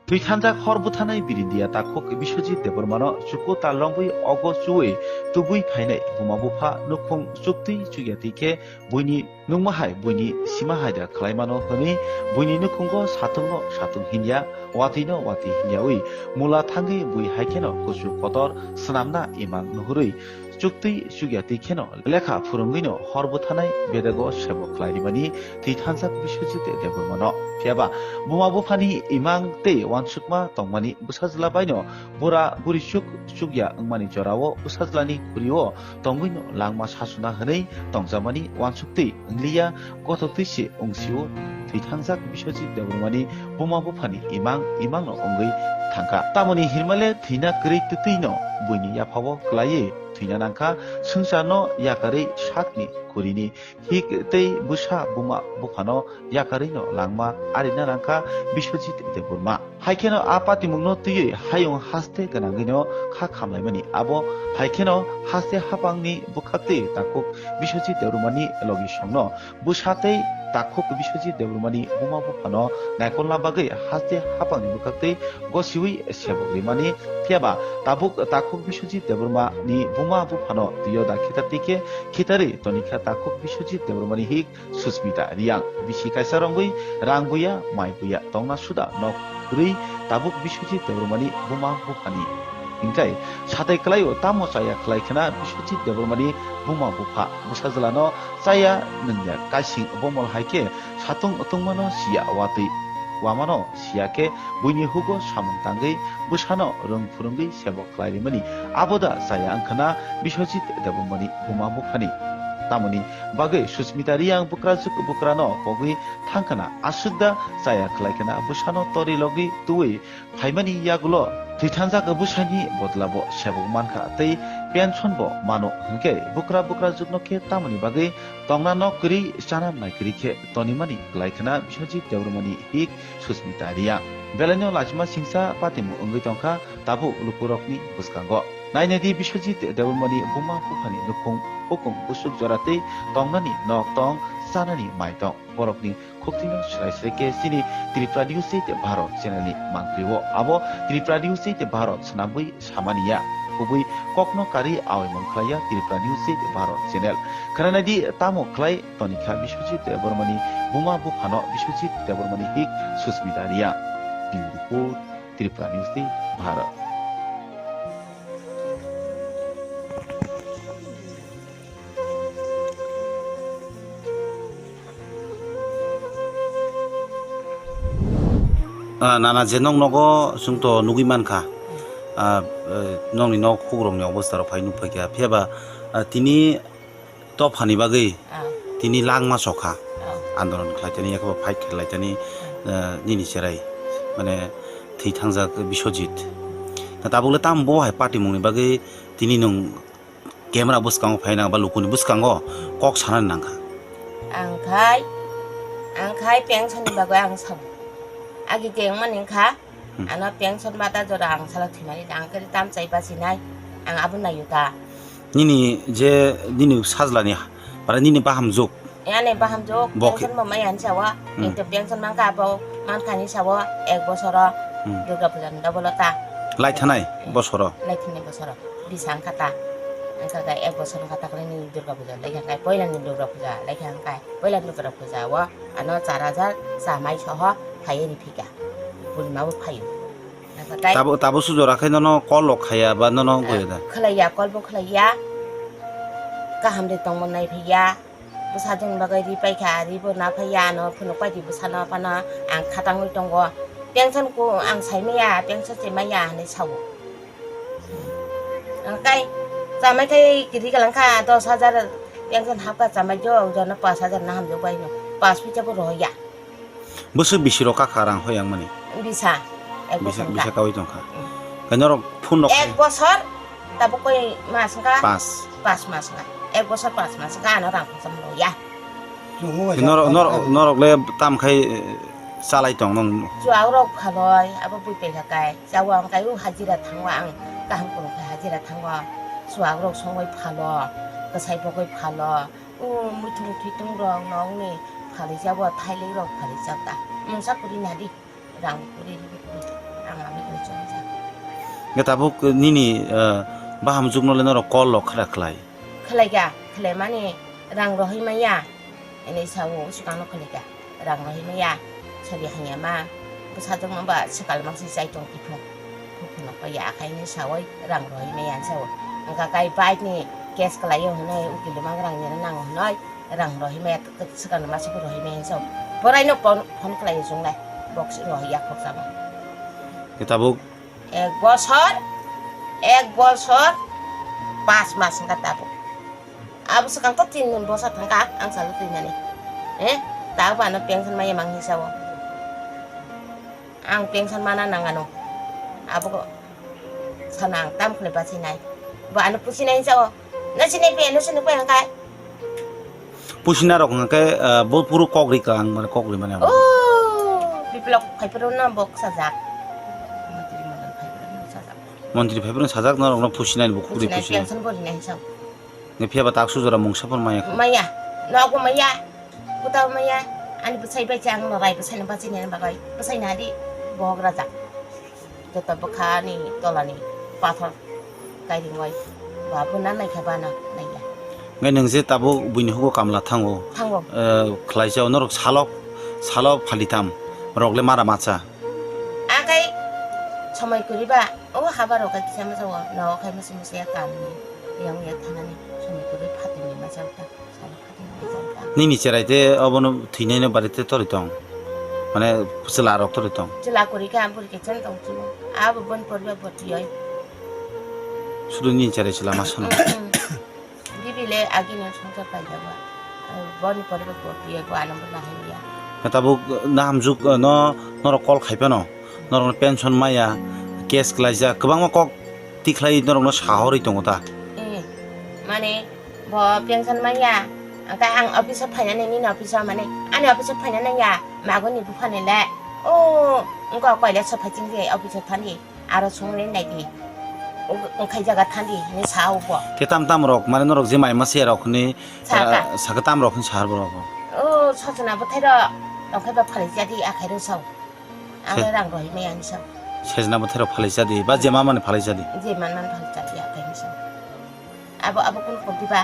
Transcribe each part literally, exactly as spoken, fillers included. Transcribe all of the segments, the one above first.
Thwithanjak hor bwthanai birindia takhuk Biswajit Debbarmano chuku tal romwi ogo chuwi tubui phainai buma bupha nukhung chuktwi chukya twi khe buini nungma hai buini sima haida khlaimano hwnwi buini nukhungo sathungno sathung hinya, watwino watwi hinyawi mula thangwi bui hai kheno kuchuk kotor swnamna imang nuhurwi chuktwi chukya twi kheno lekha phwrwngwino hor bwthanai bedego sebo khlai rimani thwithanjak Biswajit Debbarmano. Phiyaba buma buphani imang tei uansukma tongmani bwsajla baino bura buri chuk chukya wngmani jorao bwsajlani khuri-o tongwino langma sasuna hwnwi tongjakmani uansuktwi wngliya, gothok twi se wngsio thwithangjak Biswajit Debbarmani buma buphani imang imangno wngwi thangkha. Tamoni hinmale thwina kwrwi twtwino buini yaphao kwlaiwi thwina nangkha, swngcharno yakarwi sakni khwrwini hik tei bwsa buma buphano yakarwino langma arina nangkha Biswajit Debbarma. Hai kheno a patimungno twiwi hayung haste gwnangwino kha khamlaimani. Abo hai kheno haste haphangni bwkhaktwi takhuk Biswajit Debbarmani logisongno bwsa tei takhuk Biswajit Debbarmani buma buphano naikolna bagwi haste haphangni bwkhaktwi gosiwi sebok rimani. Phiyaba tabuk takhuk Biswajit Debbarmani buma buphano twio da khitar twi khe khitarwi tonikha takhuk Biswajit Debbarmani hik Susmita Reang. Bisi kaisa rongwi rang buya, mai buya tongna suda nok kwrwi tabuk Biswajit Debbarmani buma buphani. Hinkhe satai kwlaio tamo chaya khlai khna Biswajit Debbarmani buma bupha bwsajlano chaya nungya kaising bomol hai khe satung tungmano siya watwi wamano siya khe buini hugo samung tangwi bwsano rwng phwrwngwi sebo khlai rimani. Abo da chaya wngkhana Biswajit Debbarmani buma buphani. Tamoni bagwi Susmita Reang bwkrajwk bwkrano pogwi thangkhana aswk da chaya khlai khna bwsano tori logwi twiwi phaimani yagulo thwithanjak bwsani bodolabo sebok mankha tei pension bo mano hwnkhe bwkra bwkrajwkno khe tamoni bagwi tongna nok kwrwi chana nai kwrwi khe tonimani kwlai khna Biswajit Debbarmani hik Susmita Reang. Belaino lachima singsa patimung wngwi tongkha tabuk lukurokni bwskango. Nainadi Biswajit Debbarmani buma buphani nukhung hukum bwswk jora tei tongnani nok tong, chanani mai tong. Borokni khuktwino swrai swrai khe chini Tripura News eight Bharat channel ni mangpli-o. Abo Tripura News eight Bharat swnamwi samani ya. Kubui kokno karwi aoimung khlaiya Tripura News eight Bharat channel. Khwnanadi tamo khlai tonikha Biswajit Debbarmani buma buphano Biswajit Debbarmani hik Susmita Reang. Bureau report, Tripura News eight Bharat. Ah, nana je nok nogo chwng to nugwi mankha. Ah, eh, nokni nok hukrokni obostha rok phai nukphaikha. Phiyaba, ah, tini dophani bagwi Ah. tini langma sokha. Ah. Andolon khlaitani, yakho fight khlaitani, Ah. eh, nini cherai, mane, thwi thangjak Biswajit. Na tabukle tamo bo hai patimungni bagwi tini nwng camera bwskango phaina ba lukuni bwskango kok sanani nangkha. Ang khai, ang khai pension ni bagwi ang sabo. Agi tengmani wngkha, Hmm. Ano pension bata jora ang salo thwimani da, ang khe tam chai bachinai, ang abo naio ta. Nini je nini sajlani, para nini bahamjwk. Ani bahamjwk, Bo khe- pension bo mai ani sawa, Hmm. Ekto pension mangka abo, mankani sawa, ek bosoro, Hmm. Durga Puja ni dobolo ta. Lai thanai Hmm. bosoro. Lai thanai bosoro. Bisa wngkha ta. Wngkha khe ek bosor wngkha ta khe ni Durga Puja lai kha khe, poila ni Durga Puja lai kha wngkha, poila Durga Puja o ano char hajar chamai soho phaiwi riphi kha. Purnima bo phaio. Wngkha khe Tabo, tabo sujora khe nono call rok khaya ba nono wngkha da? Khlaiya, call bo khlaiya. Kaham de tongmo nai phiya. Bwsajwkni bagwi ri paikha, ri bo na phaiya, ano phunuk paidi bwsano phano ang khatangwi tongo. Pension ko ang sai maya, pension se maya hinwi sao. Ang kai chamai thai kiri kalang kha dos hajar pension hapkha chamai jo, jono pas hajar na hamjak bai no. Pas pisa bo rohya. Bwswk bisi rok kakha rang hoyang mani? Bisa. Ek Bisa, bosor bisa wngkha. Kawi tongkha. Hmm. Khe norok phone rok Ek bosor, tabuk koi mas wngkha? Pas. Pas mas wngkha. Ek bosor pas mas wngkha, ano rang khoroksa mano ya. Norok, norok, norok le tam khai, eh, chalai tong nong. Chuak rok phaloi, abo bui pelha kai. Chawa ang kai u hajira thango ang. Kaham kuno khai hajira thango. Chuak rok songoi phalo. Kwsai bogoi phalo. U muitu muitu tung rok nong ni phalai jabo, thailai rok phalai jabo ta. Mungsa kuri nadi. Rang kuri, rang kuri. Ang aboni khe chongjak. Hwnkhe tabuk nini, eh, bahamjwkno le norok call rok khara khlai? Khlaikha, khlaimani rang rohoi maya. Hwnwi sao, swkangno khlaikha, rang rohoi maya. Sori hanya ma, bwsajwkno ba swkal mangsi chai tong kiphung. Phukhuno paiya akhai hwnwi saui rang rohoi maya hwnwi sao. Wngkha kai bike ni case khlaio hwnwi ukil mangrang nini nango hwnwi. Rang rohimaya, swkang masa rohimaya hinwi sao. Boraino phone, phone khlai chwnglai. Box rohimaya khoroksa bo. Tabuk? Ek bosor, ek bosor, pas mas wngkha tabuk. Abo swkang to tin bosor thangkha, ang salo twimani. Eh, tabuk ano pension maya mang hinwi sao. Ang pension mana nang ano. Abo ko sana ang tam khle bachinai. Bo ano pusinai sao. Na sinai pe, na sinai pe ang kai. Pusina rok hwnkhe, ah, bo puro kok ri ka ang mane kok ri mane. Oh, biplok phai phuru no bo sajak. Montri mandal phai phuru no sajak. Montri phai phuru sajak norok no pusinai bo kok ri pusinai. Pusinai pension bo rinai sao. Ni phiya ba tak sujora mungsa pon maya. Maya. Nogo maya. Kuta maya. Ani bwsai bai chang no rai bwsai no bachini bagwi. Bwsai nadi. Bohok rajak. Joto bwkhani tolani pathor kairingwi ba bo na naikha ba na naiya. Ngai nwng je tabuk buini hugo kamla thango. Thango. Eh, khlaijao norok salok, salok phalitam rok le mara macha. Akai somoi kwrwi ba o haba rok kai kisa masa o no khai masa masa ya kamni yang ya thanani somoi kwrwi phatini masa ta. Nini cherai te obono thwinaino bari te toroi tong? Mane chwla rok toroi tong? Chwla kwrwi khe ang bwrwi khe chen tong chini. Abo bon porba botiyoi. Sudu nini cherai chwla ma sono. Mm, mm. Bibi le agini songchar paijaba. Boni porba botiyoi bo ano bo nahimya. Tabuk nahamjuk no norok call khai phano. Norokno pension maya, case klaijak, kwbangma kok tikhlai norokno sahorwi tongo ta? Eh, mane bo pension maya, hwnkhe ang office o phainani nini office o mane ani office o phainani ya magoni buphani le, o wngkha koile sophai chingdi office o thani aro songni naidi, wngkhai jaga thandi hinwi sa ubo. Khe tam tam rok mane norok je mai masiya rok hwnwi, saka, ah, saka tam rok hwnwi sahar borok. O sojona bwthai rok tongkhai ba phalai jadi akhai rw sao. Ang se- rang rohimaya hinwi sao. Sejna bwthai rok phalai chadi, ba je ma mani phalai chadi. Je man man phalai chadi, akhai hinwi sao. Abo, abo kunu kok diba?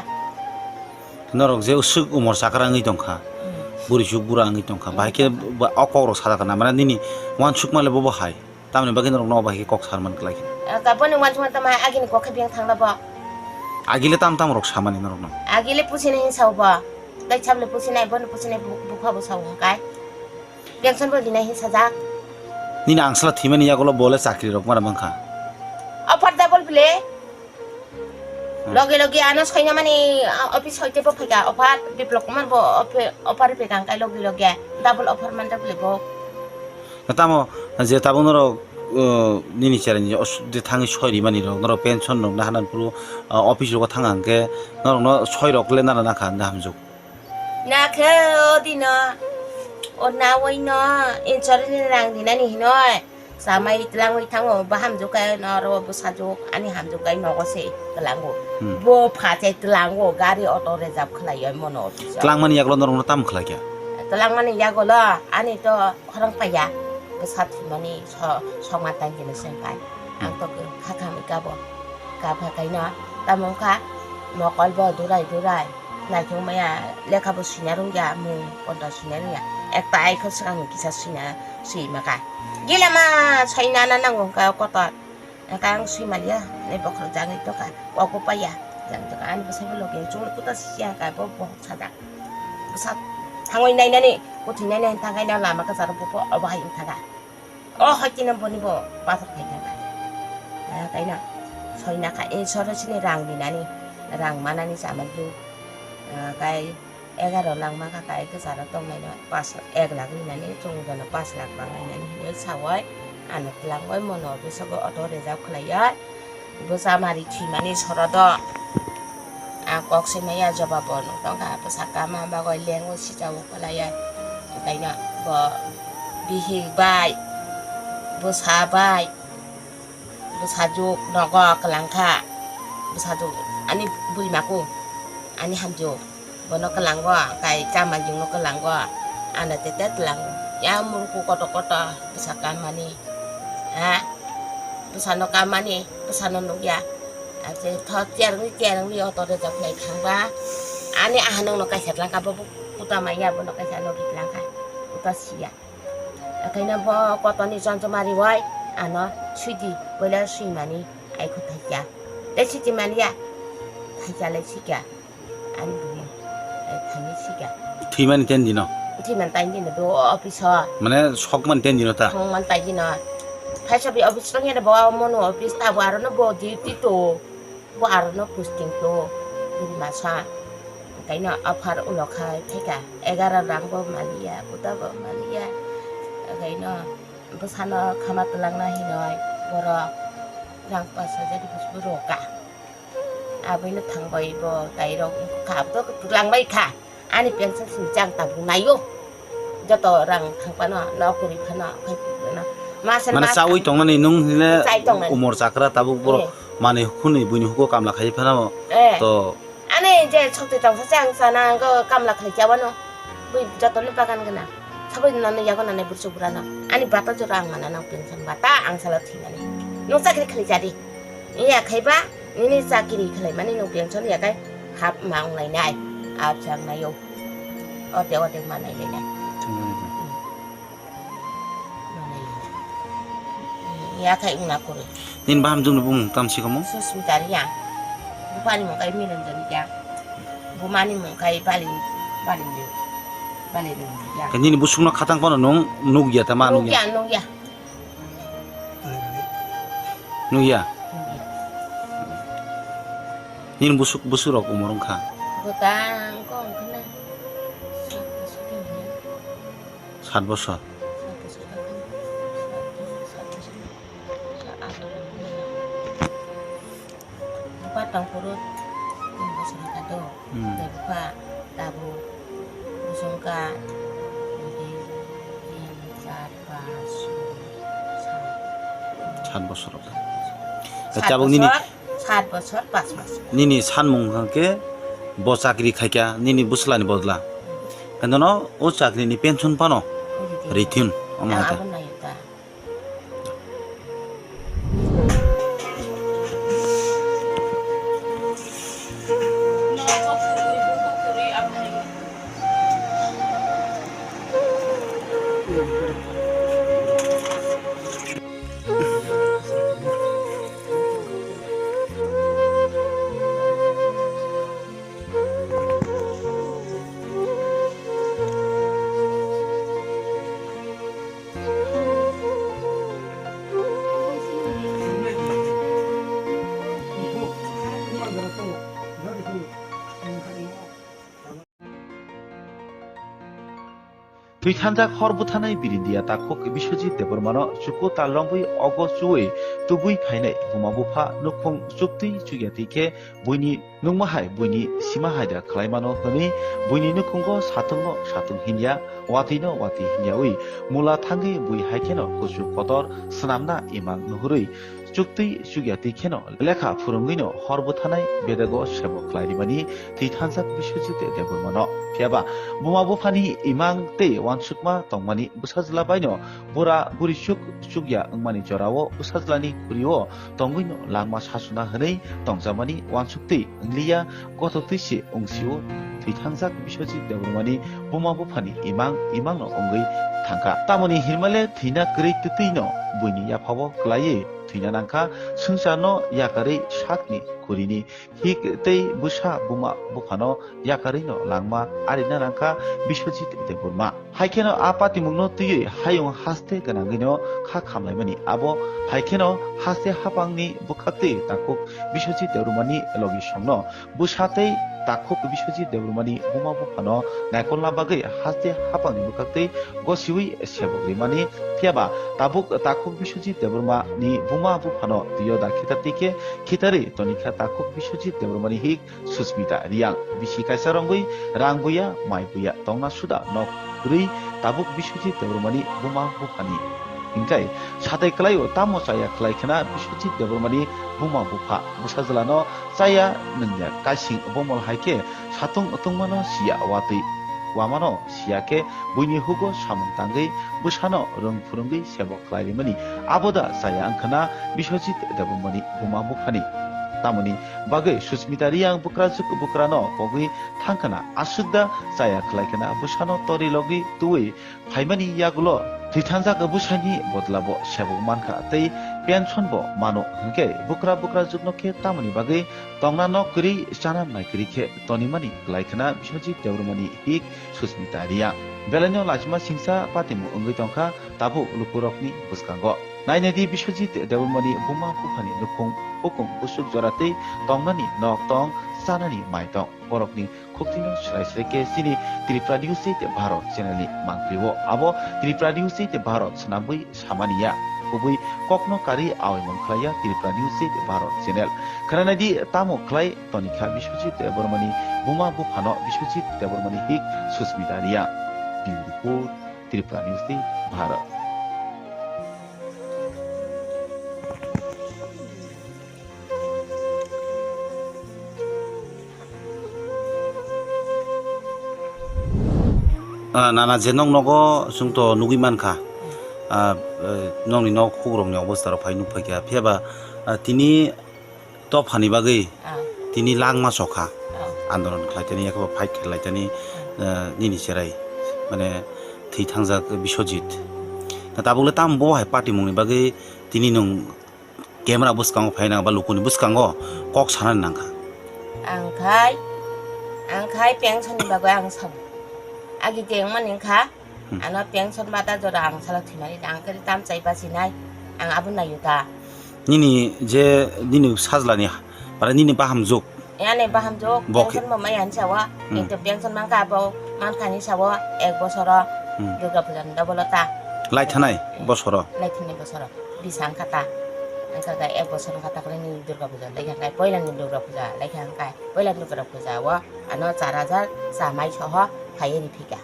Norok je usuk umor chakra wngwi tongkha, hmm, buri juk bura wngwi tongkha, bahai khe ba o kok rok sajak na, mane nini uansuk male bobo hai, tamni bagwi norok no bahai khe kok sar man klai khe. Ah, ka boni uansuk man tamo hai, agini kok khe biyang thangla bo. Agile tam tam rok samani norok no. Agile pusinai hinwi sao bo, tei sable pusinai, bono pusinai bu-, bukha bo sao hwnkai. Pension bo rinai hinwi sajak. Nini angsala thwimani yagulo bole chakri rok mara mankha. Offer double bile. Hmm. Loge loge ano soinamani, ah, office hoite bo phaikha, offer Biplok Kumar bo offe-, offer phaikha hwnkhai loge loge double offer manjak bile bo. Tamo je tabuk norok, uh, nini cherani os-, je thangwi soi rimani rok, norok pension rok naharnani phuru, uh, office rogo thang hwnkhe norokno soi rok le nana nakha hwnwi hamjwk. Nakhe o dino, o nawi no insurance ni rang dinani hinoi, samai tlangwi thango, bo hamjwk khe noro bwsajwk ani hamjwk khe nogo se tlango. Hmm. Bo pha se tlango, gari auto reserve khlaiwi mono office o. Tlangmani yagulo norokno tamo khlaikha? Tlangmani yagulo ani to khorang paiya, bwsa thwimani so-, songma tangkhe no se wngkha. Ang to kha kha hwnwi kabo. Kha kha kaino tamo wngkha mokol bo durai durai. Naithok maya lekha bo swina rwngya, mung pondo swina rwngya. Ekta ai khe swkang kisa swina swi maka. Gila ma swi nana nango wngkha kotor. Wngkha ang swi maliya, nai bokhorok jagwi tongkha. Kok bo paiya. Jagwi tongkha ani bwsai bo logi chumui kuta sisiya kha bo bohok sajak. Bwsa thangwi nainani, kuthwi nainani thangkhaino lama kwcharo buphuru obo hai wngkha da. O hoitino boni bo pathor khai thangkha. Ah, kaina soina kha, eh, soro sini rang rinani, rang manani chamani. Ah, kai egaro lang mankha, kai kwcharo tongnaino pas, ek lakh rinani, chwng jono pas lakh bang rinani hinwi sawai, ano twlangwi mono bisago auto reserve khlaiya. Bwsa mari thwimani soro do. Ang kok se maya jobab bo nung tongkha, bwsa kama bagwi lengwi sijao kwlaiya. Kaina bo bihik bai, bwsa bai, bwsajwk nogo kwlangkha. Bwsajwk ani burimaku, ani hamjwk. Bono kwlango, kai chamanjwkno kwlango, ano tete twlango. Ya muruku koto koto bwsa kanmani. Ha? Bwsano kamani, bwsano nukya. Ate tho tiyarwngwi, tiyarwngwi auto reserve khlai thangba. Ani aha nokno kaisa tlangka, bo kuta manya, bono kaisa nokri tlangka. Kuta siya. Akaino bo kotoni chonchomari wai ano swidi, boila swimani aiko thaikya. Tei switi manya, thaikya lai sikya. Ani bumung, eh, thani sikya. Thwimani ten dino? Thwimani ten dino do office o. Mane sokmani ten dino ta? Sokmani ten dino. Phaisa bi office rok yada bo mono office ta bo aro no bo duty to. Bo aro no posting to. Bini masa. Kaino offer ulo khai thaika. Egaroh rang bo maliya, kuta bo maliya. Kaino bwsano khama twlangna hinoi borok rang pash hajar rok roka. Aboino thangbai bo tairok kha, bo twlang bai kha. Ani pension sini chang tabuk naio. Joto rang thang phano, no kwrwi phano, khai phano. Masa mane mas- chawi tongnani nung hile chai tongnani. Umor chakra tabuk bo. Eh. Mane hukuni buini huko kamla khai phano. Eh. To. Ani je chokti tongsa chang sana go kamla khai chawano. Bui joto ni bagan gana. Sabri nani yago nani bursu burano. Ani bata jora ang mana nang pension bata ang sala thingani. Nung chakri khali jadi. Iya khaiba, nini chakiri khlai mani nung pension ya kai hap ma ong lai nai, ap chang nai yo. Ote ote ma nai lai nai. Thang nai ba. Ma nai lai nai. Ya kai ung na kore. Nini baham jumni bumung tam si komo? Susmita Reang. Bupani mung kai Miranjan Reang. Bumani mung kai Balin, Balin Reang. Balin Reang. Nini busung no khatang kono nung nuk ya ta ma nuk ya? Nuk ya, nuk ya. Nung ya? Nini busuk, busuk rok umor wngkha? Bwtang kok wngkha na. Sat bosor. Sat bosor. Sat bosor. Bupha tongphuru tin bosor wngkha do. Hmm. Tei bupha tabuk bosongkha dui, tin, char, pas, soi, sat. Sat bosor wngkha. Sat tabuk nini bosor, sat bosor, pas bosor. Nini sanmung hwnkhe bo chakri khaikha nini bwslani bodla. Hmm. Hwnkhe no o chakrini pension phano rithin. Rithin, omo hai ta. Ang abo naio ta. Thwithanjak hor bwthanai birindia takhuk Biswajit Debbarmano chuku tal romwi ogo chuwi tubui phainai buma bupha nukhung chuktwi chukya twi khe buini nukma hai buini sima hai da khlai mano hwnwi buini nukhungo satung no satung hinya, watwi no watwi hinyawi mula thangwi bui hai kheno kuchuk kotor swnamna imang nuhurwi chuktwi chukya twi kheno lekha phwrwngwi no hor bwthanai bedago sebo khlai rimani thwithanjak Biswajit Debbarmano. Phiyaba buma buphani imang tei uansukma tongmani bwsajla baino bura buri chuk chukya wngmani jorao bwsajlani khuri-o tongwi no langma sasuna hwnwi tongjakmani uansuk twi wngliya, gothok twi se wngsio thwithangjak Biswajit Debbarmani buma buphani imang imang no wngwi thangkha. Tamoni hinmale thwina kwrwi twtwi no buini yaphao kwlaiwi thwina nangkha, swngcharno yakarwi sakni khurini hik tei bwsa buma buphano yakarwi no langma arina nangkha Biswajit Debbarma. Hai kheno a patimungno twiwi hayung haste gwnangwino kha khamlaimani. Abo hai kheno haste hapangni bwkhaktwi takhuk Biswajit Debbarmani logi songno bwsa tei takhuk Biswajit Debbarmani buma buphano naikolna bagwi haste hapangni bwkhaktwi gosiwi sebok rimani. Phiyaba tabuk takhuk Biswajit Debbarmani buma buphano twiyo da khitar twi khe khitarwi tonikha takhuk Biswajit Debbarmani hik Susmita Reang. Bisi kaisa rongwi rang buya, mai buya, tongna suda nok kwrwi tabuk Biswajit Debbarmani buma buphani. Hinkhe satai kwlaio tamo chaya khlai khna Biswajit Debbarmani buma bupha bwsajlano chaya nungya kaising bomol hai khe satung tungmano siya watwi. uamano siya khe buini hugo samung tangwi bwsano rwng phwrwngwi sebo khlai rimani abo da chaya wngkhana Biswajit Debbarmani buma buphani. Tamoni bagwi Susmita Reang bwkrajwk bwkrano pogwi thangkhana aswk da chaya khlaikhana bwsano tori logwi twiwi phaimani yagulo thwithangjak bwsani bodolabo sebok mankha tei pension bo mano hwnkhe bwkra bwkrajwkno khe tamoni bagwi tongna nok kwrwi chana mai kwrwi khe tonimani kwlai khwna Biswajit Debbarmani hik Susmita Reang. Belaino lachima singsa patimung wngwi tongkha tabuk lukurokni bwskango. Nainadi Biswajit Debbarmani buma buphani nukhung hukung bwswk jora tei tongnani nok tong chanani mai tong. Borokni khuktwino swrai swrai khe chini Tripura News tei Bharat channel ni mangpli o. Abo Tripura News tei Bharat swnamwi samani ya. Kubui kokno karwi aoimung khlaiya Tripura News tei Bharat channel. Khwnanai di tamo khlai tonikha Biswajit Debbarmani buma buphano Biswajit Debbarmani hik Susmita Reang. Bureau report, Tripura News tei Bharat. Ah, nana je nok nogo chwng to nugwi mankha. Ah, eh, nokni nok hukrokni obostha rok phai nuk phaikha. Phiya ba, ah, tini dophani bagwi Ah. tini langma sokha. Ah. Andolon khlaitani, yakhe bo fight khlaitani, Ah. eh, nini cherai, mane, thwi thangjak Biswajit. Na tabukle tamo bo hai party mungni bagwi tini nwng camera bwskango phaina ba lukuni bwskango kok sanani nangkha. Ang khai, ang khai pension ni bagwi ang sabo. Agi je wngmani wngkha, Hmm. ano pension bata jora ang salo thwimani, ang khe tam chai bachinai, ang abo naio ta. Nini je nini sajlani, para nini bahamjwk, Ani bahamjwk, Bo khe- pension bo maya hinsa o. Hmm. Kintu pension mangkha abo, mankha hinsa o, ek bosoro Hmm. Durga Puja ni double o ta. Lai thanai Hmm. bosoro? Lai thanai bosoro. Bisa wngkha ta. Wngkha khe ek bosor wngkha ta khe nini Durga Puja lai kha khe, poila ni Durga Puja lai kha wngkha, poila ni Durga Puja o ano char hajar chamai soho phaiwi riphi kha.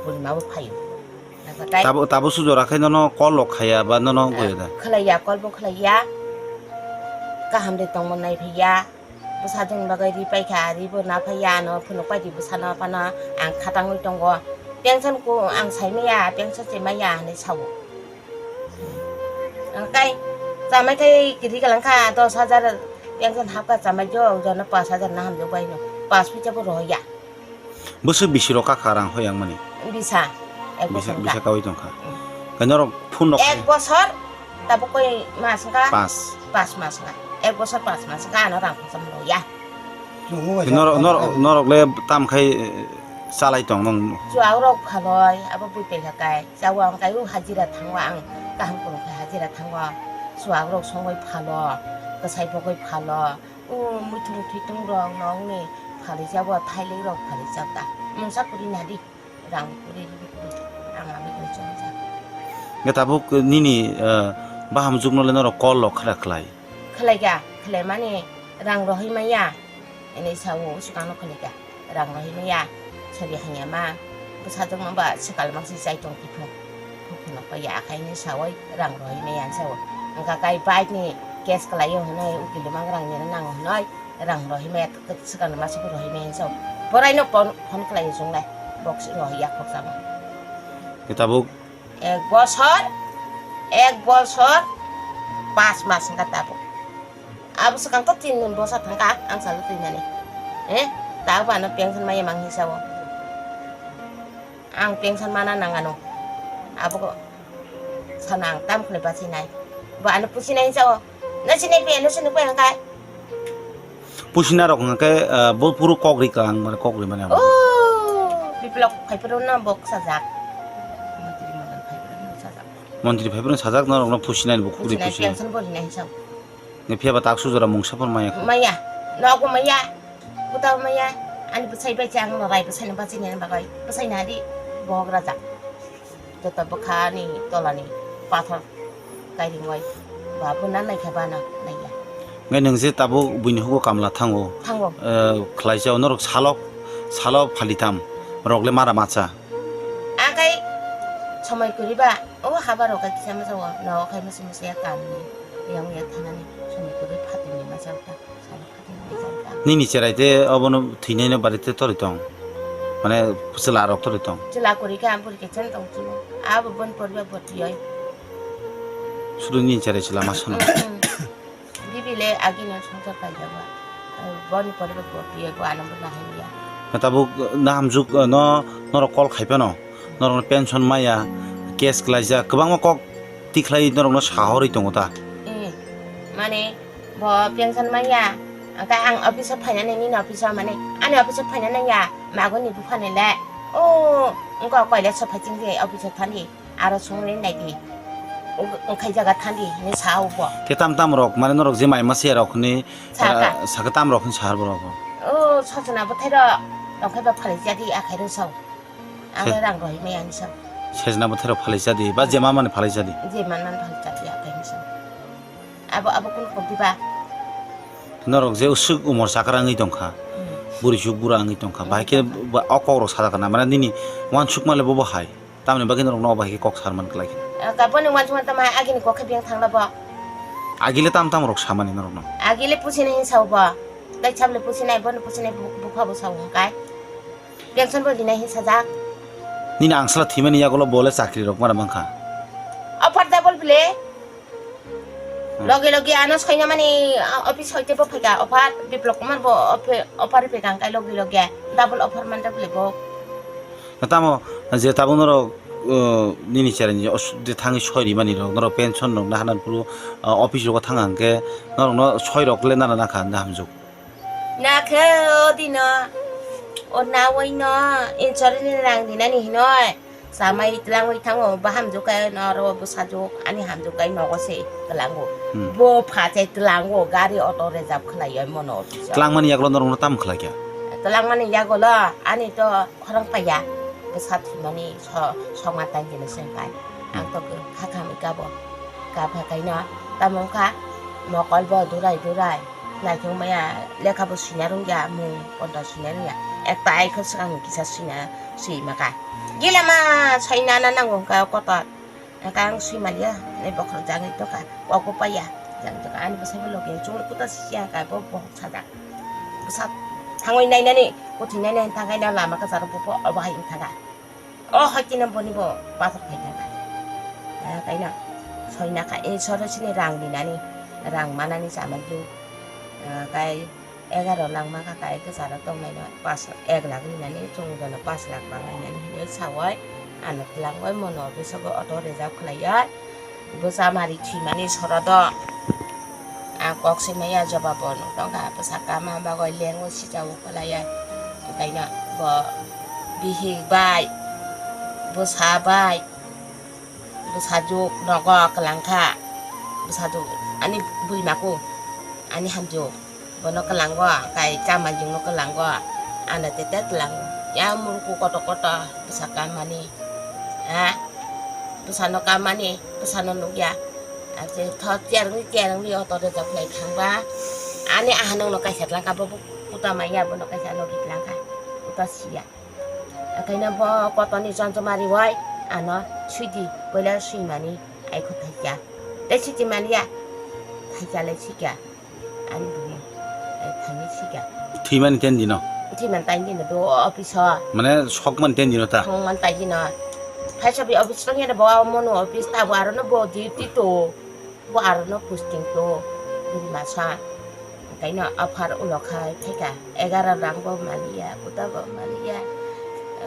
Purnima bo phaio. Wngkha khe Tabo, tabo sujora khe nono call rok khaya ba nono wngkha ya da? Khlaiya, call bo khlaiya. Kaham de tongmo nai phiya. Bwsajwkni bagwi ri paikha, ri bo na phaiya, ano phunuk paidi bwsano phano ang khatangwi tongo. Pension ko ang sai maya, pension se maya hinwi sao. Ang kai chamai kai ri kalangkha dos hajar pension hapkha chamai jo, jono pas hajar na hamjak bai no, pas pisa bo roya. Bwswk bisi rok kakha rang hoyang mani? Bisa, ek Bisa, bosor bisa wngkha. Kawi tongkha. Hmm. Kai norok phone rok Ek khai- bosor, tabuk koi mas wngkha? Pas. Pas mas wngkha. Ek bosor pas mas wngkha, ano rang khorsa mano ya. Norok, norok, norok le tam khai, eh, chalai tong nong? Chuak rok phaloi, abo bui pelha kai. Chawa ang kai o hajira thango ang. Kaham kono khai hajira thango. Chuak rok songoi phalo, kwsai bogoi phalo. O muithung thuithung rok nokni phalwi jabo, thailik rok phalwi jak ta. Mungsa kwrwi nadi, rang kwrwi rwdi, ang aboni chongjak. Nge tabuk nini, eh, bahamjwkno le norok call rok khara khlai? Khlai kha, khlai mani rang rohoi maya, hinwi sao swkangno khlai kha. Rang rohimaya, sari hanya ma, bwsajwk ma ba swkal ma se chai tong kiphung. Phukno pa ya khai ni sawoi rang rohimaya sao. Wngkha kai bike ni case kalaio hwnwi ukil mang rang ni nango hwnwi rang rohimaya swkal ma se rohimaya sao. Borai no phone, phone kalaio chwng lai. Box rohiya khoksa ma. Tabuk Ek bosor, ek bosor, pas mas wngkha tabuk. Abo swkang to tin bosor thangkha ang salo twinani. Eh, tabuk ano pension maya mang hinsa o. Ang pension mana nang ano. Abo ko sana ang tam khne bachinai. Bo ano pusinai hinsa o. Na sini pe, na sini pe ang kai. Pusina rok hwnkha khe, ah, bo phuru kok ri kang, mane kok ri mane abo. Oh, biplok phaiphuru no bo sajak. Montri madan phaiphuru no sajak. Montri phaiphuru sajak, norok no pusina ni bo khuri Pusina pusi. Pension bo rinai hinsa. Ne phiya ba tak sujora mungsa phor maya kho. Maya, nogo maya, kuta maya, ani bwsai bai chang no rai bwsai no bachini bagwi, bwsai nadi, bohok rajak. Joto bwkhani tolani pathor kairingwi ba bwna naikha bana naiya. Ngai nwng je tabuk buini hugo kamla thango. Thango. Eh, khlaijao norok salok, salok phalitham rok le mara macha. Akai somoi kwrwi ba o haba rok kisa masa o no khai masa masa ya kamni yang ya thanani somoi kwrwi phatini masa ta salok phatini masa ta. Nini cherai te obono thwinaino bari te tori tong. Mane chwla rok to tong? Chwla kwrwi khe ang bwrwi khe chen tong chwla. Abo boni poriba botwi oi. Sudu ni chare chwla ma sono. Bibi le agini songsar kaijago. Boni poriba botwi oi, bo ano bo nahimya. Tabuk nahamjuk no norok call khai phano. Norok pension maya, case klaijak, kwbangma kok tikhlai norokno sahorwi tongo ta. Eh, mane bo pension maya, angkhe ang office o phainani nini office o mane ani office o phainani ya, magoni buphani le. O, wngkha koile sophai chingdi office o thani, aro songni naidi. Wngkhai jaga thandi hinwi sa ubo. Khe tam tam rok mane norok je mai masiya rok ni, saka, saka tam rok ni sahar borok. O, sojona bwthai rok tongkhai ba phalai jadi akhai rw sao. Ang rang rohimai ani sao. Sejna bwthai rok phalai jadi ba jema mani phalai jadi. Jema mani phalai jadi akhai ni sao. Abo, abo kun kok diba? Norok je usuk umor chakra wngwi tongkha. Hmm. Buri juk bura wngwi tongkha. Bahai khe ba o kok rok sajak na mane nini wansuk male bobo hai. Tamni bagwi norok no bahai khe kok sar man klai khe. Ka boni wansuk man tama agini kok khe biyang thangla bo. Agile tam tam rok samani norok no. Agile pusinai hin sao bo. Tai chamle pusinai, boni pusinai bu-, bupha bo sao hwnkai. Pension bo dinai hin sajak. Nini angsala thwimani yagulo bole chakri rok mara mankha. Offer double bile. Hmm. Loge loge ano soinamani, ah, office hoite bo phaika offer, Biplop Kumar bo offe-, offer phaika hwnkai loge loge. Double offer manta bile bo. Tamo je tabuk norok, uh, nini cherani os-, de thangwi soi rimani rok, norok pension rok na hanan phuru, uh, office rogo thang hwnkhe norokno soi rok le nana nakha hwnwi hamjwk. Nakhe o dino, o nawi no insurance ni rang dinani hinoi, samai twlangwi thango, bahamjwk khe noro bwsajwk ani hamjwk khe nogo se twlango. Hmm. Bo pha se twlango, gari auto reserve khlaiwi mono office o. Twlangmani yagulo norokno tamo khlai kha? Twlangmani yagulo ani to khorang paiya, bwsa thwimani so-, songma tang khe se wngkha. Ang to kha khamwi kabo. Kha pha kaino tamo wngkha mokol bo durai durai. Naithok maya lekha bo swina rwngya, mung konda swina rwngya. Ekta ai khe swkang kisa swina swi maka. Gila ma soina na nango wngkha kotor. Wngkha ang swi maliya, nai bokhorok jagwi tongkha. Kok bo paiya. Jagwi tongkha ani bwsai bo logi chumui kuta siya kha bo bohok sajak. Bwsa thangwi nainani, kuthwi nainani thangkhaino lama kwcharo bubo obo hai wngkha kha. O hoitino boni bo bazar khai thangkha. Ah, kaino soina kha, eh, soro sini rang dinani, rang manani chamani. Ah, kai egaro lakh mankha kai kwcharo tongnaino pas, ek lakh rinani chwng jono pas lakh banglainani hinwi sawoi. Ano twlangoi mono office o auto reserve khlaiya. Bwsa mari thwimani sorodo. Ang kok se maya jobab bo nuk tongkha, bwsa kama bagwi lengwi sijao kwlaiya. Kaino bo bihik bai, bwsa bai, bwsajwk nogo kwlangkha. Bwsajwk ani burimaku, ani hamjwk. Bono kwlango, kai chamanjwkno kwlango, ano tete twlango. Ya muruku koto koto bwsa kammani, ha? Bwsano kammani, bwsano nukya. Ase tho cherwngwi cherwngwi auto reserve khlai thangba. Ani aha nokno kaisa twlangkha, bo kuta manya, bono kaisa logi twlangkha, kuta siya. Akaino bo kotoni chonchomari wai ano swidi, boila swimani aiko thaikya. Tei switi maliya, thaikya le swikya. Ani bumung, eh, thani sika. Thwimani ten dino? Thwimani ten dino do office o. Mane sokmani ten dino ta? Sokmani ten dino. Phaisabi office tong yana bo mono office ta bo arono bo duty to. Bo arono posting to. Bini masa. Kaino offer ulo khai theka. Egaro rang bo maliya, kuta bo maliya.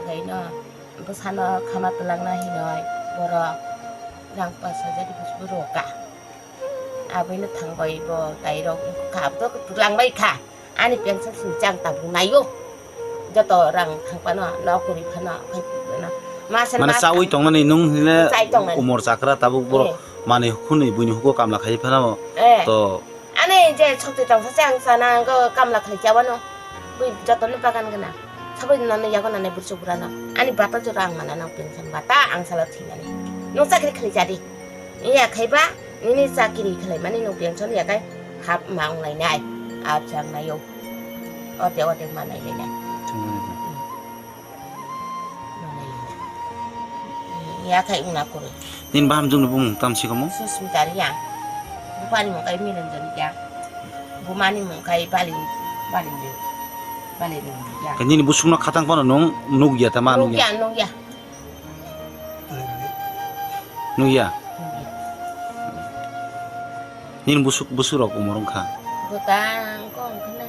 Kaino bwsano khama twlangna hinoi borok rang pas hajar bwsbo roka. Aboni thangbai bo tairok kap to twlangbai kha. Ani pension sini chang tabuk naio. Joto rang thangpano, nok kwrwi phano, khai phano. Masa mane chawi tongmani nung hile chai tongmani. Umor chakra tabuk borok. Eh. Mani hukuni buini huko kamla khai phano. Eh. To. Ani je chokti tongsa chang sana go kamla khai chawano. Bui jotono bagan gana. Sabai nono yago nane bursu burano. Ani bata jora ang mana nang pension bata ang salo thwinani. Nung chakri khali jadi. Iya khaiba nini chakiri khalaimani nung pension ya kai hap ma wnglainai. Ap chang nayo. Ote ote ma nailainai. Thwngmani. Ma nailainai. Iya khai wngna kuru. Nini bahamjwkni bumung tamsi komo? Susmita Reang. Bupani mung kai Niranjan Reang. Bumani mung kai Bali, Bali. Bale nungya. Khe nini busukno khatang phano nwng nukya ta ma nukya? Nukya, nukya. Nukya? Nukya. Nini busuk, busukrok umor wngkha? Bwtang kok wngkha na.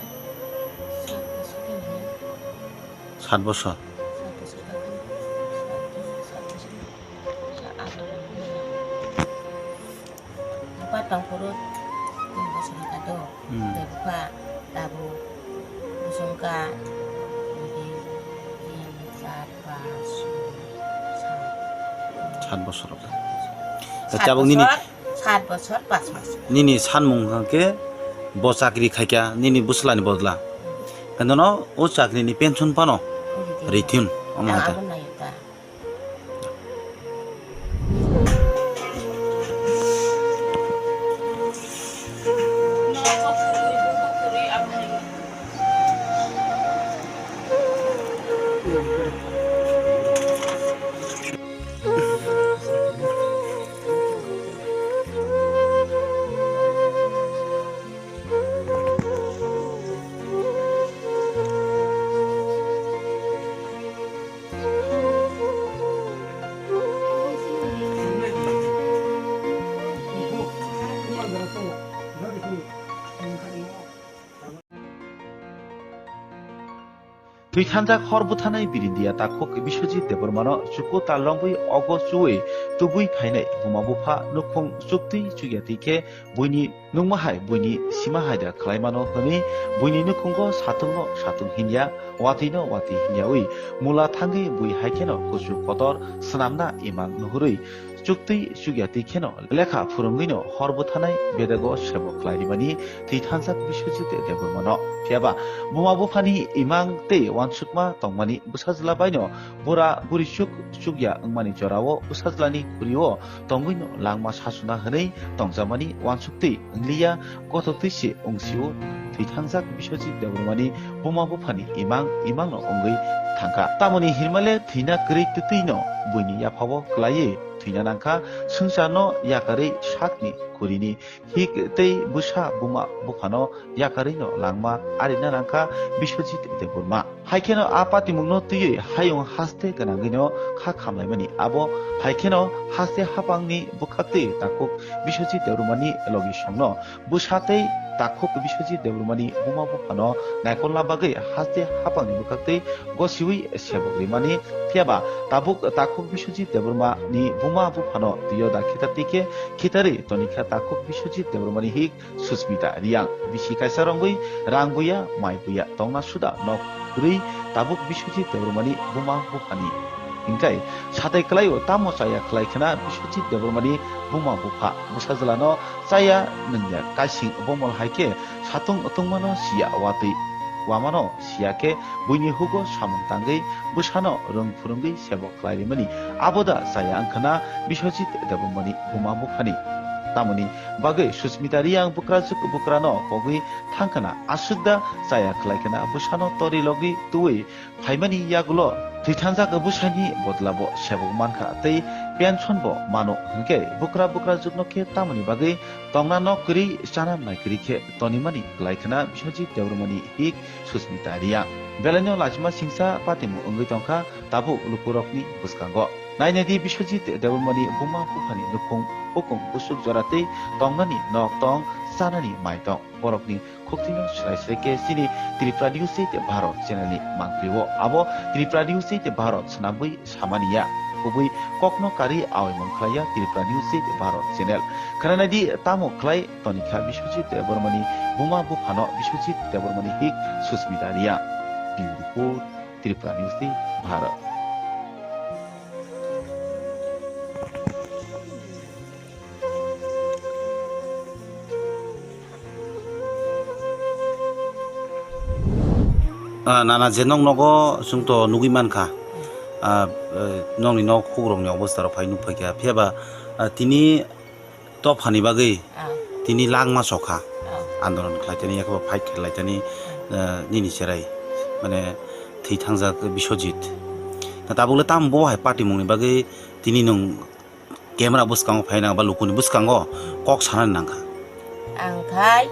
Sat bosor. Sat bosor. Sat bosor. Sat bosor. Sat bosor. Bupha tongphuru tin bosor wngkha do. Hmm. Tei bupha tabuk bosongkha, tin, char, panch, soi, sat. Sat bosor wngkha. Sat tabuk nini bosor, sat bosor, panch mas. Nini sanmung hwnkhe bo chakri khaikha nini bwslani bodla. Hmm. Hwnkhe no o chakrini pension phano rithun, omo hai ta. Abo nai ta. Thwi thanjak hor bwthanai Birindia takhuk Biswajit Debbarmano chuku tal romwi ogo chuwi tubui phainai buma bupha nukhung chuktwi chukya twi khe buini nukma hai buini sima hai da khlaimano hwnwi buini nukhungo satung no satung hinya, watwi no watwi hinyawi mula thangwi bui hai kheno kuchuk kotor swnamna imang nuhurwi chuktwi chukya twi kheno lekha phwrwngwi no hor bwthanai bedego sebo khlai rimani thwi thanjak Biswajit Debbarmano. Phiyaba buma buphani imang tei uansukma tongmani bwsajla baino bura buri chuk chukya wngmani jorao bwsajlani khuri-o tongwi no langma sasuna hwnwi tongjakmani uansuk twi wngliya, gothok twi se wngsio thwi thangjak Biswajit Debbarmani buma buphani imang imang no wngwi thangkha. Tamoni hinmale thwina kwrwi twtwi no buini yaphao kwlaiwi thwina nangkha, swngcharno yakarwi sakni khuri-ni hik tei bwsa buma buphano yakarwi no langma arina nangkha Biswajit Debbarma. Hai kheno a patimungno twiwi hayung haste gwnangwino kha khamlaimani. Abo hai kheno haste hapangni bwkhaktwi takhuk Biswajit Debbarmani logi songno bwsa tei takhuk Biswajit Debbarmani buma buphano naikolna bagwi haste hapangni bwkhaktwi gosiwi sebok rimani. Phiyaba tabuk takhuk Biswajit Debbarmani buma buphano twio da khitar twi khe khitarwi tonikha takhuk Biswajit Debbarmani hik Susmita Reang. Bisi kaisa rongwi rang buya, mai buya tongna suda nok kwrwi tabuk Biswajit Debbarmani buma buphani. Hinkhe satai kwlaio tamo chaya khlai khna Biswajit Debbarmani buma bupha bwsajlano chaya nungya kaising bomol hai khe satung tungmano siya watwi wamano siya khe buini hugo samung tangwi bwsano rwng phwrwngwi sebo khlai rimani, abo da chaya wngkhana Biswajit Debbarmani buma buphani. Tamoni bagwi Susmita Reang bwkrajwk bwkrano pogwi thangkhana, aswk da chaya khlai khana bwsano tori logwi twiwi phaimani yagulo thwithanjak bwsani bodlabo sebok mankha tei pension bo mano, hinkhe bwkra bwkrajwkno khe tamoni bagwi tongna nok kwrwi chana mai kwrwi khe tonimani klai khana Biswajit Debbarmani hik Susmita Reang. Belaino lachima singsa patimung wngwi tongkha tabuk lukurokni bwskango. Nainadi Biswajit Debbarmani buma buphani nukhung hukung busuk jora tei tongnani nok tong, chanani mai tong. Borokni khuktwino swrai swrai khe chini Tripura News Eight Bharat channel ni mangpili o. Abo Tripura News Eight Bharat swnamwi samani ya. Kubui kokno karwi aoimung khlaiya Tripura News Eight Bharat channel. Khwnanai di tamo khlai tonikha Biswajit Debbarmani buma buphano Biswajit Debbarmani hik Susmita Reang. Bureau report, Tripura News Eight Bharat. Ah, nana je nok nogo chwng to nugwi mankha. Ah, eh, nokni nok hukrokni obostha rok phai nukphaikha. Phiyaba, ah, tini tophani bagwi, ah, tini langma sokha. Ah. Andolon khlaitani, yakhe bo fight khlaitani, ah, eh, nini cherai, mane, thwi thangjak Biswajit. Na tabukle tamo bo hai patimungni bagwi tini nwng camera bwskango phaina ba lukuni bwskango kok sanani nangkha. Ang khai,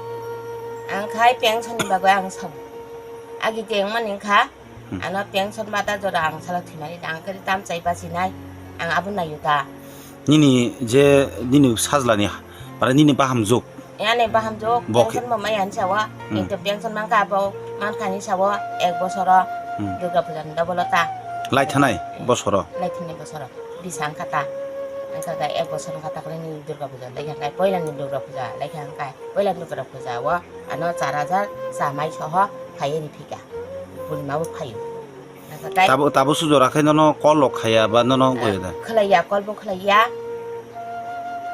ang khai pension ni bagwi ang sabo. Agi je wngmani wngkha, hmm, ano pension bata jora ang salo thwimani da, ang khe tam chai bachinai, ang abo naio da. Nini je nini sajlani, para nini bahamjwk. Yani bahamjwk, bo khe pension bo maya hinsa o, hmm, ekta pension mangkha abo, mankha hinsa o, ek bosoro, hmm, Durga Puja ni double o ta. Lai thanai bosoro? Lai thanai bosoro, bisa wngkha ta. Wngkha khe ek bosor wngkha ta khe nini Durga Puja lai kha khe, poila ni Durga Puja lai kha wngkha, poila ni Durga Puja o. Ano char hajar chamai soho phaiwi riphi kha. Buini ma bo phaio. Nasakai. Tabo, tabo sujora khai nono call rok khaiya ba nono, eh, goyo da? Khlaiya, call bo khlaiya.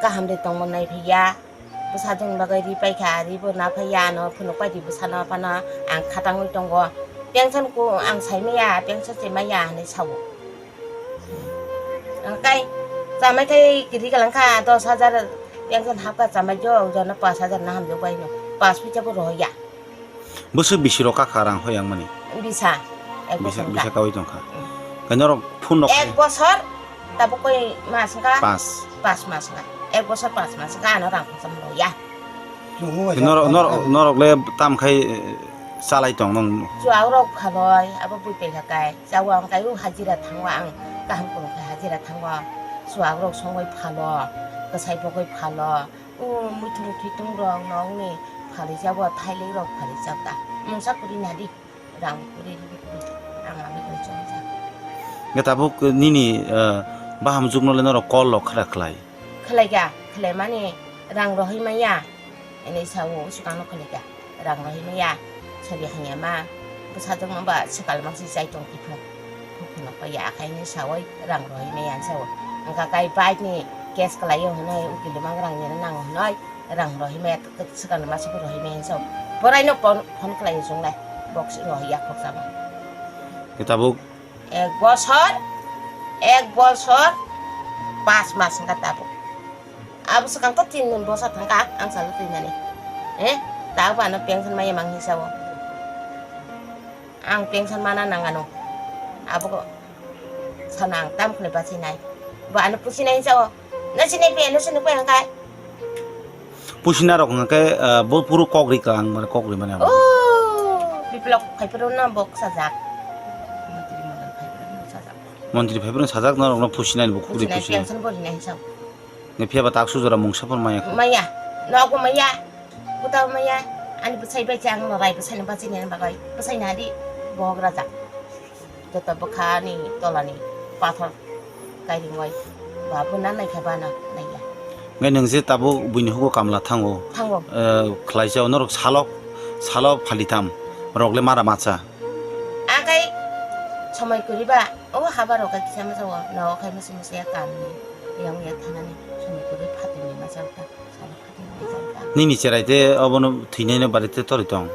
Kaham de tongmo nai phiya. Bwsa jong bagwi ri paikha, ri bo na phaiya, ano phunuk pai di bwsano phano ang khatangwi tongo. Pension ko ang sai maya, pension se maya hinwi sao. Ang kai chamai khai kiri kalang kha dos hajar, yang jon hapkha chamai jo, jono pas hajar na hamjak bai no, pas pisa bo roya. Bwswk bisi rok kakha rang hoyang mani? Bisa, ek bosor wngkha. Bisa kawi tongkha. Mm. Kai norok phone rok ek bosor, tabuk koi mas wngkha? Pas. Pas mas wngkha. Ek bosor pas mas wngkha, ano rang khoroksa roya. Norok, norok, norok le tam khai, eh, chalai tong nong? Chuak rok phaloi, abo bui pekha kai. Chawa ang kaio hajira thango ang, kaham kuno khe hajira thango. Chuak rok songwi phalo, kwsai bogwi phalo. O muitu muitu tung rok nokni phalwi jabo, thailwi rok phalwi jabo ta. Mungsa kuri nadi, rang kuri rang ami kuri chongjak. Nge tabuk nini, eh, bahamjwk no le norok call rok khara khlai? Khlai ga, khlai mani rang rohoi maya. Ini sao swkang no khlai ga. Rang rohimaya, sori hanya ma, bwsajwk no ba swkal mangsi chai tong kiphung, phukphunuk pai ya, akhai hinwi sawi rang rohimaya hinwi sao. Wngkha kai bike ni case kwlaio hinwi, ukil ni mang rang nini nango hinwi, rang rohimaya, swkal masa bo rohimaya hinwi sao. Borai no phone, phone kwlaio chwng lai, box rohiya khoksa ma. Tabuk? Ek bosor, ek bosor, pas mas wngkha tabuk. Abo swkang to tin bosor thangkha ang salo twimani. Eh, ta bo ano pension maya mang hinwi sao. Ang pension mana nang ano. Abo ko sana ang tam khne bachinai. Bo ano pusinai hinwi sao. Na sinai pe, ano sinai pe ang kai. Pusina rok hwnkhe, ah, bo puro kok ri ka ang mane kok ri mane abo. Oh, biplok phaiphuru no bo sajak. Montri model phaiphuru no sajak. Montri phaiphuru sajak norok no pusinai bo kok ri pusinai pusinai. Pension bo rinai hinwi sao. Ni phiya ba tak sujora mungsa phano maya kho. Maya. Nogo maya. Kuta maya. Ani bwsai bai chang no rai bwsai no bachini ani bagwi. Bwsai nadi. Bohok rajak. Joto bwkha ni tola ni pathor kairing bai. Ba bo na nai kha ba na nai ya. Ngai nang je tabuk buini hugo kamla thango. Thango. Eh, khlai jao norok salok, salok phali tham. Rok le mara macha. Akai somoi kuri ba. O haba rok kisa masa o, no khai masa masa ya kam ni, yang ya thana ni, sumi kuri phatwi ni masa ta, sala phatwi ni masa ta. Nini cherai te obono thwinai no bari te tori tong,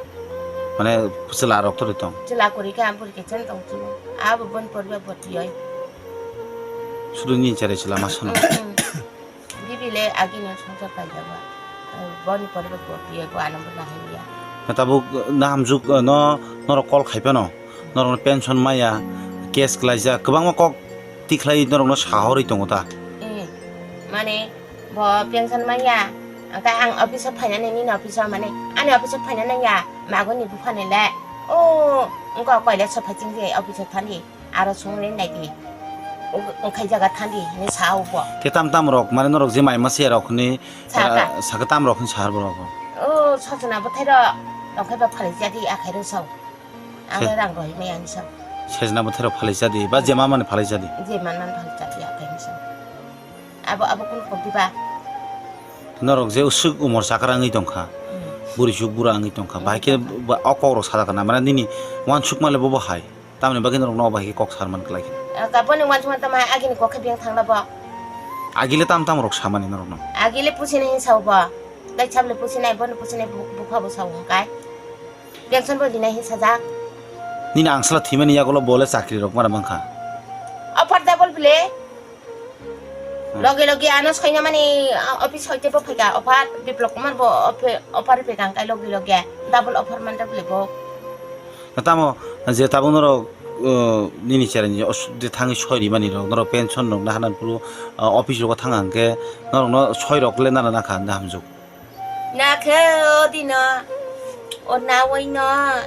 mane chwla rok tori tong. Chwla kuri ka ampur ke chen tong chini, abo bon porba botiyoi. Sudu nini cherai chwla ma sono. Mm, mm. Bibi le agini songchar kaijago. Boni pore bo bo biye bo ano bo nahai ya. Tabuk nahamjwk no norok call khai phano. Norok no pension maya, case klaijak, kwbangma kok tikhlai norok no sahorwi tongo ta. Eh, mane bo pension maya. Angka ang office o phainani nini office o mane ani office o phainani ya magoni buphani le. O, angka koile sophai chingje office o thani. Aro songwi naidi. Wngkhai jaga thandi hinwi sa ubo. Khe tam tam rok, mane norok je mai masiya rok hinwi, saka. Ah, saka tam rok hinwi sahar borok. O, sojona bwthai rok, rok khai ba phalai jadi, akhai rok sao. Ang se-, rang rohimaya hinwi sao. Sejna bwthai rok phalai jadi, ba je ma mani phalai jadi. Je man man phalai jadi, akhai hinwi sao. Abo, abo kunu kok diba? Norok je usuk umor chakra wngwi tongkha, hmm, buri juk bura wngwi tongkha, hmm, bahai khe ba o kok rok sajak na, mane nini uansuk male bobo hai, tamni bagwi norok no bahai khe kok sar man klai khe. Ah, kaboni uansuk tama agini kok khe beng thangla bo. Agile tam tam rok samani norok no. Agile pusinai hinwi sao bo, tai sabole pusinai, bono pusinai bu-, bupha bo sao hwnkai. Pension bo dinai hinwi sajak. Nini angsala thwimani yagulo bole chakri rok mara mankha. Offer double bile. Loge loge ano soinamani, ah, office hoite bo phaika, offer Biplok Kumar bo offe-, offer phaika, hwnkhai loge loge double offer manta bole bo. Tamo je tabuk norok, uh, nini cherani os-, je thangwi soi rimani rok, norok pension rok naharnani phuru, uh, office rogo thang hwnkhe norokno soi rok le nana nakha hwnkhe hamjwk. Nakhe o dino. O nawi no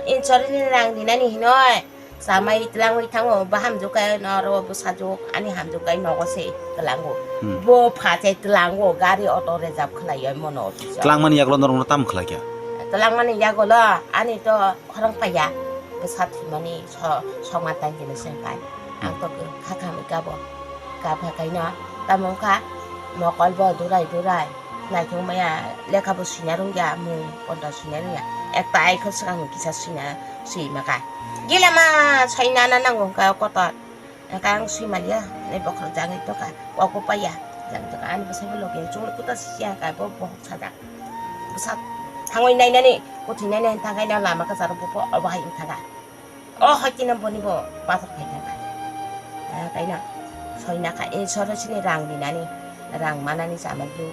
insurance ni rang dinani hinoi. Samai twlangwi thango, bo hamjwk khe noro bwsajwk ani hamjwk khe nogo se twlango. Hmm. Bo phache twlango, gari auto reserve khlaiwi mono office o. Twlangmani yagulo norokno tamo khlai kha? Twlangmani yagulo ani to khorang paiya, bwsa thwimani so-, songma tang khe se pai. Ang to kha kha mi kabo. Kha kha kaino tamo wngkha mokol bo durai durai. Naithok maya lekha bo swina rwngya, mung konda swina rwngya. Ekta ai khe swkang kisa swina swi maka. Gila ma swina na nango wngkha kotor. Wngkha ang swi maliya, nai bokhorok jagwi tongkha. Kok bo paiya. Jagwi tongkha ani bwsai bo logi chumui kuta sisiya kha bo bohok sajak. Bwsa thangwi nainani, kuthwi nainani thangkhaino lama kwcharo bo obo hai wngkha da. O hoitino boni bo bazar khai thangkha. Ah, kaino soina kha, eh, soro sini rang dinani, rang manani chamani.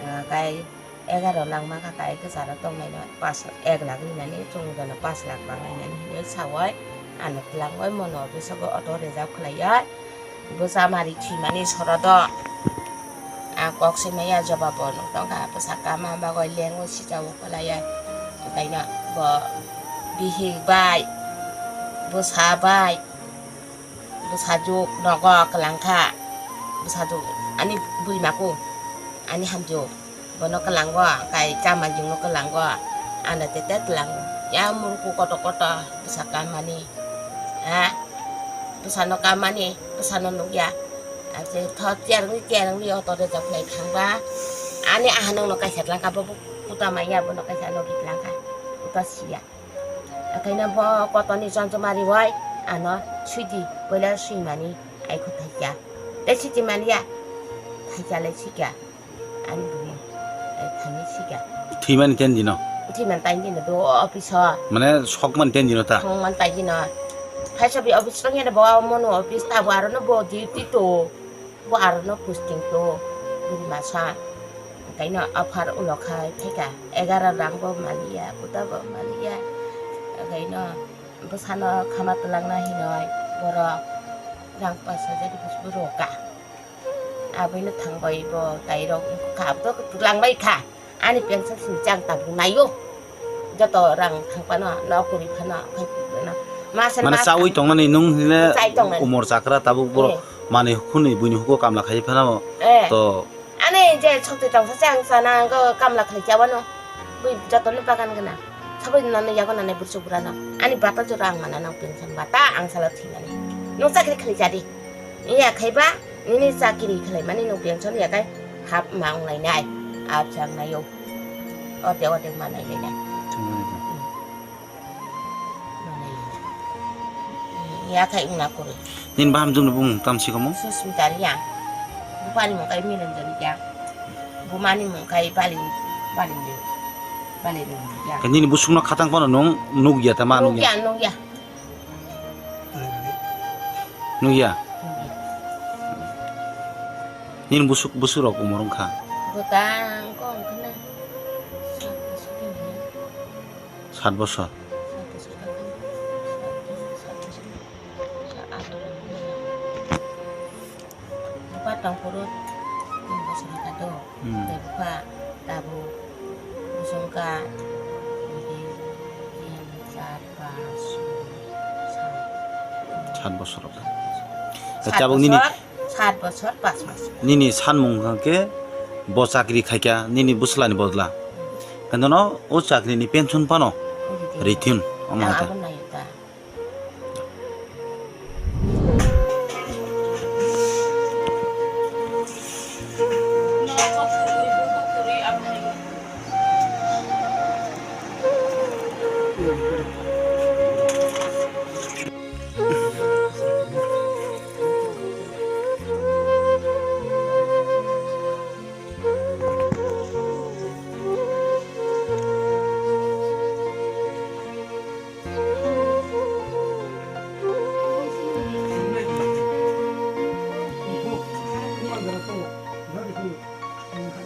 Ah, kai egaro langma kha, kai kwcharo tongnaino pas, ek lakh rinani, chwng jono pas lakh bang lainani hinwi sawoi, ano twlangoi mono office o auto reserve khlaiya. Bwsa mari thwimani sorodo. Ang kok se maya jobab bo nuk tongkha, bwsa kama bagwi lengwi sijao kwlaiya. Kaino bo bihik bai, bwsa bai, bwsajwk nogo kwlangkha. Bwsajwk ani burimaku, ani hamjwk. Bono kwlango, kai chamajwkno kwlango, ano tete twlango. Ya muruku koto koto bwsa kanmani, ha? Bwsano kanmani, bwsano nukya. Ase tho cherwngwi cherwngwi auto reserve khlai thangba. Ani aha nokno kaisa twlangkha, bo kuta manya, bono kaisa nogi twlangkha, kuta siya. Akaino bo kotoni chonchomari wai ano swidi, boila swimani aiko thaikya. Tei switi manya, thaikya lai sikya. Ani bumung, eh, thani sika. Thwimani ten dino? Thwimani ten dino do office o. Mane sokmani ten dino ta? Sokmani ten dino. Phai sabi office tong yana bo mono office ta bo arono bo duty to. Bo arono posting to. Bini masa. Kaino afar ulo khai theka. Egaro rang bo maliya, kuta bo maliya. Kaino bwsano khama twlangna hinoi borok rang pas hajar bwsbo roka. Aboino thangbai bo tairok kap to twlangbai kha. Ani pension sini chang tabuk naio. Joto rang thangpano, no kuri phano, khai phano. Masa mane masa chawi tongnani nung hile chai tongnani. Umor chakra tabuk bo eh. Mane hukuni buini huko kamla khai phano. Eh. To. Ani je chokti tongsa chang sana go kamla khai chawano. Bui jotono bagan gana. Sabai nana yago nana bursu burano. Ani bata jora ang mana nang pension bata ang sala thimani. Nung chakri khai jadi. Iya khaiba nini chakiri khlai mani nung pension ya kai hap ma ong lai nai. Ap chang nai yo. Ote ote ma nai lai nai. Thangmani. Iya khai ungna kuri. Nini baham jumno bumung tam si komo? Susmita Reang. Bupani mung kai Niranjan Reang. Bumani mung kai Bali, Bali, Bali Reang. Nini busukno khatang phano nung nukya ta ma nukya? Nukya, nukya. Nukya. Nukya. Nini busuk, busuk rok umor wngkha? Bwtang kok wngkha na. Sat bosor. Bupha tongphuru tin bosor wngkha do. Hmm. Tei bupha tabuk bosong wngkha tin, char, pas, soi, sat. Sat bosor wngkha. Sat tabuk nini bosor, sat bosor, pas mas. Nini sanmung wngkha khe bo chakri khaikha nini bwslani bodla. Hwnkhe no o chakrini pension phano rithun, omo hai khe.